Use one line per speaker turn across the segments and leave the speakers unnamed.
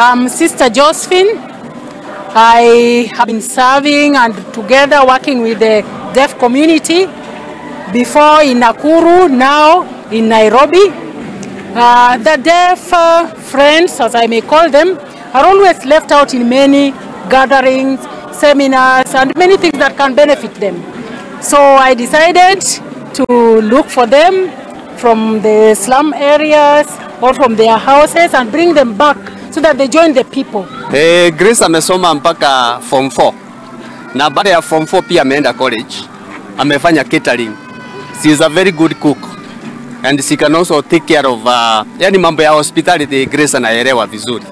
I'm Sister Josephine. I have been serving and together working with the deaf community before in Nakuru, now in Nairobi. The deaf friends, as I may call them, are always left out in many gatherings, seminars, and many things that can benefit them. So I decided to look for them from the slum areas or from their houses and bring them back so that they join the people.
Grace amesoma mpaka form 4 na baada ya form 4 pia ameenda college, amefanya catering. She is a very good cook and she can also take care of yani mambo ya hospitality. Grace anaelewa vizuri.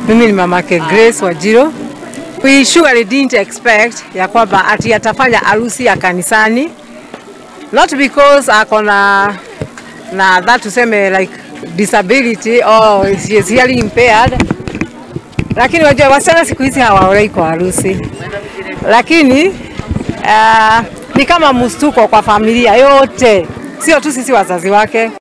Mimi ni mamake Grace Wanjiru. We surely didn't expect ya kwamba ati atafanya harusi ya kanisani. Not because ako na that tuseme like disability or she is hearing impaired. Lakini wajua wasichana siku hizi hawaolei kwa harusi. Lakini ni kama mstuko kwa familia yote, sio tu sisi wazazi wake.